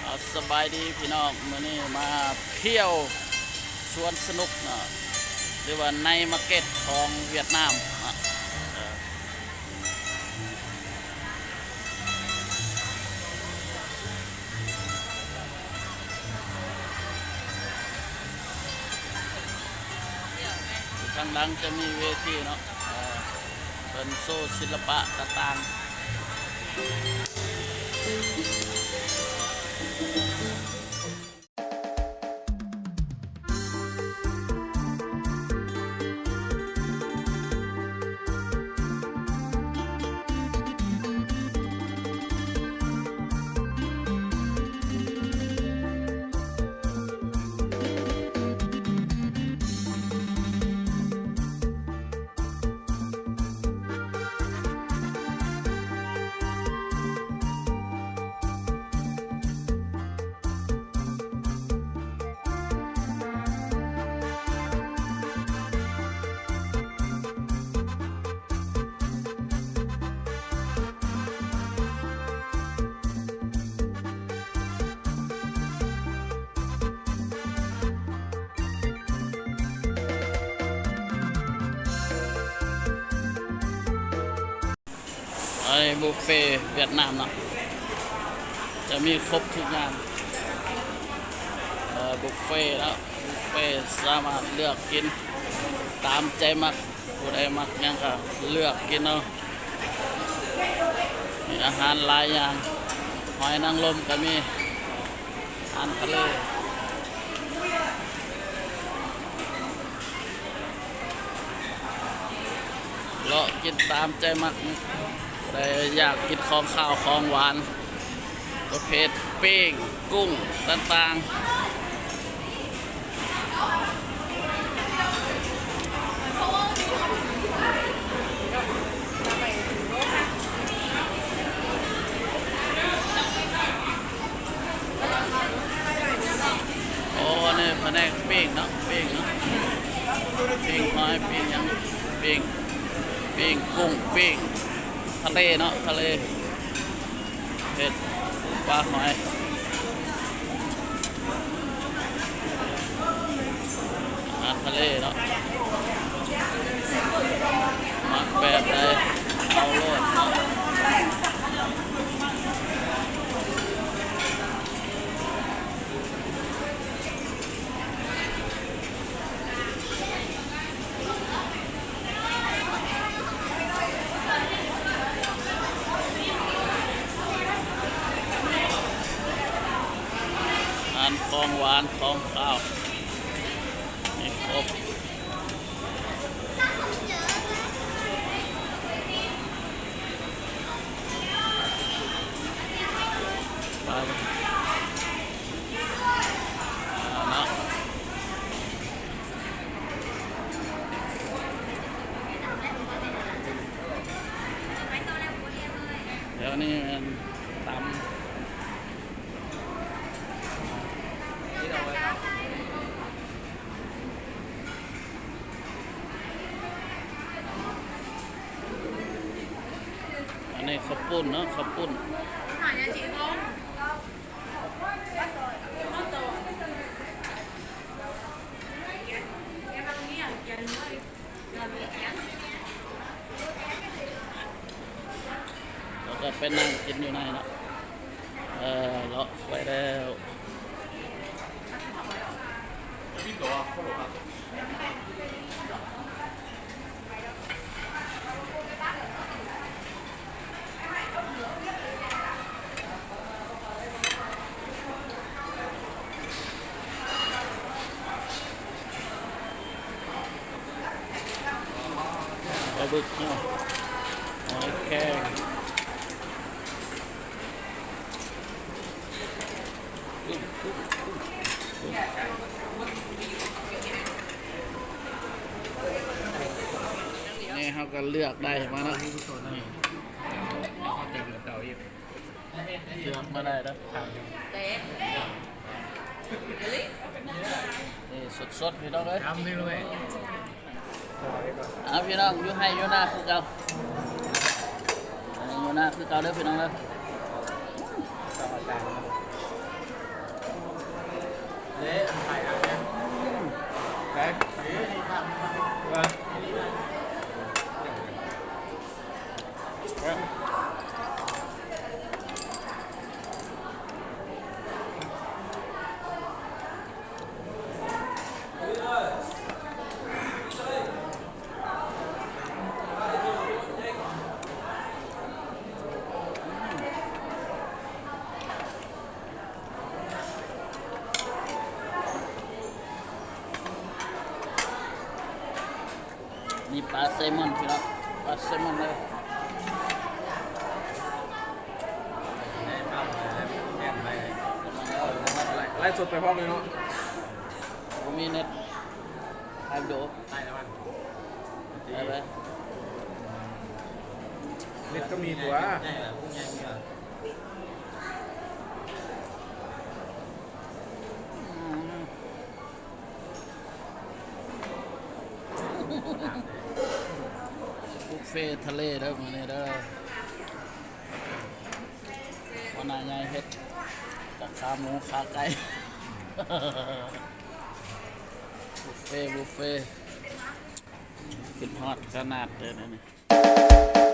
ເອົາ ສະບາຍດີພີ່ນ້ອງ, ມື້ນີ້ມາທ່ຽວສວນສະໜຸກເນາະ ຫຼືວ່າໄນມາເກັດຂອງຫວຽດນາມເນາະ. ເອີ ຢູ່ທາງຫຼັງຈະມີເວທີເນາະ ເອີ ເພິ່ນໂຊສິລະປະຕ່າງໆ. ອັນນີ້ບຸບເຟຫວຽດນາມເນາະ ຈະມີຄົບທຸກຢ່າງ ເອີ ບຸບເຟເນາະ ບຸບເຟສາມາດເລືອກກິນຕາມໃຈມັກ ຜູ້ໃດມັກຫຍັງກໍເລືອກກິນເອົາ ມີອາຫານຫຼາຍຢ່າງ ຫອຍນາງລົມກໍມີ ອາຫານທະເລ ເລາະກິນຕາມໃຈມັກ ຜູ້ໃດຢາກກິນຂອງຄາວຂອງຫວານ ປະເພດປີ້ງ ກຸ້ງຕ່າງໆ. ໂອ້ ອັນນີ້ພະແນກປີ້ງເນາະ ປີ້ງເນາະ ປີ້ງຫອຍ ປີ້ງຫຍັງ ປີ້ງ ປີ້ງກຸ້ງ ປີ້ງທະເລເນາະ ທະເລ ເຮັດປາຫອຍ ອາຫານທະເລເນາະ ມັກແບບໃດເອົາໂລດເນາະ. ອາຫານຂອງຫວານຂອງຄາວມີຄົບ. ເນາະ ແຖວນີ້ແມ່ນຕຳ ອັນນີ້ເຂົ້າປຸ້ນເນາະ ເຂົ້າປຸ້ນ ແລ້ວກໍໄປນັ່ງກິນຢູ່ໃນເນາະ ເອີ ເລາະໄປແລ້ວ. ປາບຶກເນາະ ຫອຍແຄງ. ນີ້ເຮົາກໍເລືອກໄດ້ມາເນາະ ເລືອກມາໄດ້ເດີ ນີ້ສົດໆ ພີ່ນ້ອງເອີຍ. ເອົາ ພີ່ນ້ອງ ຢູ່ໄຮ່ຢູ່ນາຄືເກົ່າ ຢູ່ນາຄືເກົ່າເດີພີ່ນ້ອງເດີ. ຕ້ອງເອົາຈານມາ ປາແຊມອນພີ່ນ້ອງ ປາແຊມອນເດີ. ໄລຟ໌ສົດໄປພ້ອມເລີຍເນາະ ບໍ່ມີເນັດ ໄລຟ໌ໂດ ໄດ້ແລ້ວມັນ ໄດ້ເລີຍ ເນັດກໍມີຕົວະ. ບຸບເຟທະເລເດີມື້ນີ້ເດີ ຫົວໜ້າໃຫຍ່ເຮັດຈາກຂາໝູຂາໄກ່ ບຸບເຟ ບຸບເຟ ຄິດຮອດຂະໜາດເດີນີ້.